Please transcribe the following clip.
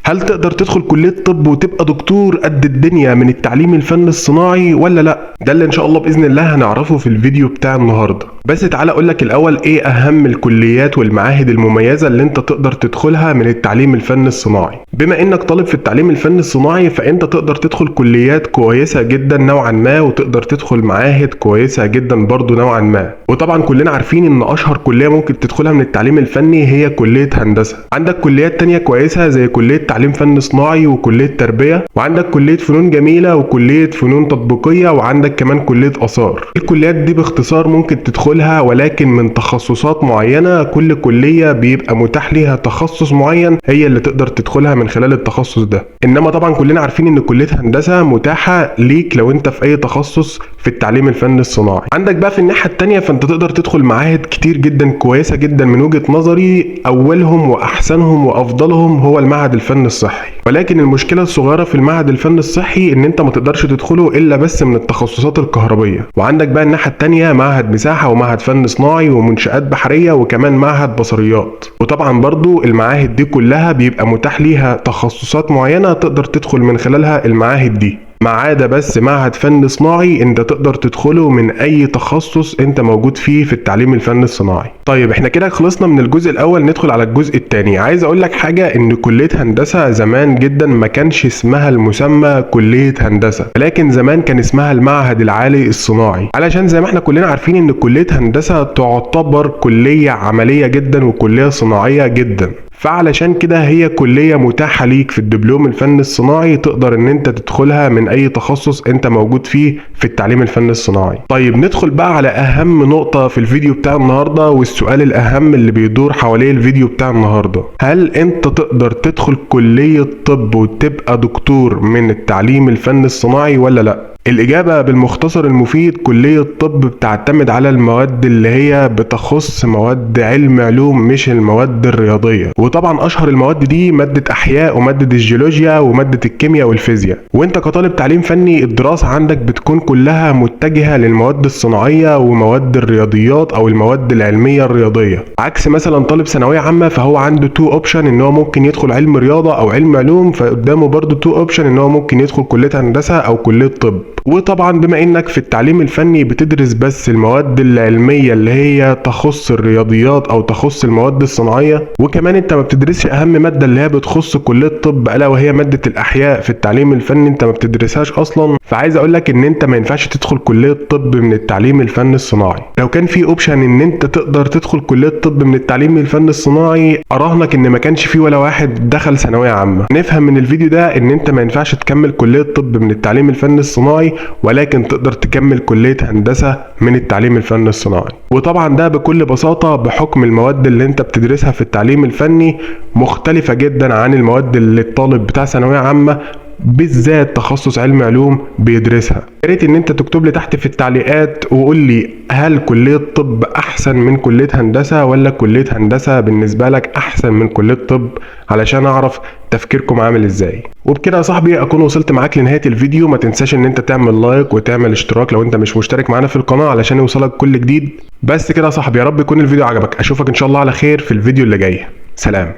هل تقدر تدخل كلية طب وتبقى دكتور قد الدنيا من التعليم الفني الصناعي ولا لا؟ ده اللي ان شاء الله باذن الله هنعرفه في الفيديو بتاع النهارده. بس تعالى اقول لك الاول ايه اهم الكليات والمعاهد المميزة اللي انت تقدر تدخلها من التعليم الفني الصناعي. بما انك طالب في التعليم الفني الصناعي فانت تقدر تدخل كليات كويسة جدا نوعا ما، وتقدر تدخل معاهد كويسة جدا برضو نوعا ما. وطبعا كلنا عارفين ان اشهر كليه ممكن تدخلها من التعليم الفني هي كليه هندسة. عندك كليات تانية كويسة زي كليه تعليم فن صناعي وكلية تربيه، وعندك كليه فنون جميلة وكلية فنون تطبيقية، وعندك كمان كليه اثار. الكليات دي باختصار ممكن تدخلها ولكن من تخصصات معينة، كل كليه بيبقى متاح ليها تخصص معين هي اللي تقدر تدخلها من خلال التخصص ده. انما طبعا كلنا عارفين ان كليه هندسة متاحة ليك لو انت في اي تخصص في التعليم الفني الصناعي. عندك بقى في الناحية التانية فانت تقدر تدخل معاهد كتير جدا كويسة جدا من وجهه نظري، اولهم واحسنهم وافضلهم هو المعهد الفني الصحي. ولكن المشكلة الصغيرة في المعهد الفني الصحي ان انت ما تقدرش تدخله الا بس من التخصصات الكهربيه. وعندك بقى الناحية التانية معهد مساحة ومعهد فن صناعي ومنشآت بحرية وكمان معهد بصريات. وطبعا برضو المعاهد دي كلها بيبقى متاح ليها تخصصات معينة تقدر تدخل من خلالها المعاهد دي، ما عدا بس معهد فن صناعي انت تقدر تدخله من اي تخصص انت موجود فيه في التعليم الفني الصناعي. طيب احنا كده خلصنا من الجزء الاول، ندخل على الجزء الثاني. عايز اقول لك حاجة، ان كليه هندسة زمان جدا ما كانش اسمها المسمى كليه هندسة، لكن زمان كان اسمها المعهد العالي الصناعي، علشان زي ما احنا كلنا عارفين ان كليه هندسة تعتبر كليه عملية جدا وكلية صناعية جدا، فعلشان كده هي كلية متاحة ليك في الدبلوم الفني الصناعي، تقدر ان انت تدخلها من اي تخصص انت موجود فيه في التعليم الفني الصناعي. طيب ندخل بقى على اهم نقطة في الفيديو بتاع النهاردة، والسؤال الاهم اللي بيدور حواليه الفيديو بتاع النهاردة: هل انت تقدر تدخل كلية طب وتبقى دكتور من التعليم الفني الصناعي ولا لا؟ الإجابة بالمختصر المفيد، كلية الطب بتعتمد على المواد اللي هي بتخص مواد علم علوم مش المواد الرياضية. وطبعا أشهر المواد دي مادة أحياء ومادة الجيولوجيا ومادة الكيمياء والفيزياء. وانت كطالب تعليم فني الدراسة عندك بتكون كلها متجهة للمواد الصناعية ومواد الرياضيات أو المواد العلمية الرياضية، عكس مثلا طالب ثانوية عامة فهو عنده two option ان هو ممكن يدخل علم رياضة أو علم علوم، فقدامه برضه two option ان هو ممكن يدخل كلية هندسة أو كلية طب. وطبعا بما انك في التعليم الفني بتدرس بس المواد العلمية اللي هي تخص الرياضيات او تخص المواد الصناعية، وكمان انت ما بتدرسش اهم مادة اللي هي بتخص كلية الطب الا وهي مادة الاحياء في التعليم الفني، انت ما بتدرسهاش اصلا. فعايز اقولك ان انت ما ينفعش تدخل كلية الطب من التعليم الفني الصناعي. لو كان في option ان انت تقدر تدخل كلية الطب من التعليم الفني الصناعي، اراهنك ان ما كانش في ولا واحد دخل ثانوية عامة. نفهم من الفيديو ده ان انت ما ينفعش تكمل كلية الطب من التعليم الفني الصناعي، ولكن تقدر تكمل كلية هندسة من التعليم الفني الصناعي. وطبعا ده بكل بساطة بحكم المواد اللي انت بتدرسها في التعليم الفني مختلفة جدا عن المواد اللي الطالب بتاع ثانوية عامة بالذات تخصص علم علوم بيدرسها. يا ريت ان انت تكتب لي تحت في التعليقات وقول لي هل كلية طب احسن من كلية هندسة ولا كلية هندسة بالنسبة لك احسن من كلية طب، علشان اعرف تفكيركم عامل ازاي. وبكده يا صاحبي اكون وصلت معاك لنهاية الفيديو. ما تنساش ان انت تعمل like وتعمل اشتراك لو انت مش مشترك معانا في القناة علشان يوصلك كل جديد. بس كده يا صاحبي، يا رب يكون الفيديو عجبك. اشوفك ان شاء الله على خير في الفيديو اللي جاي. سلام.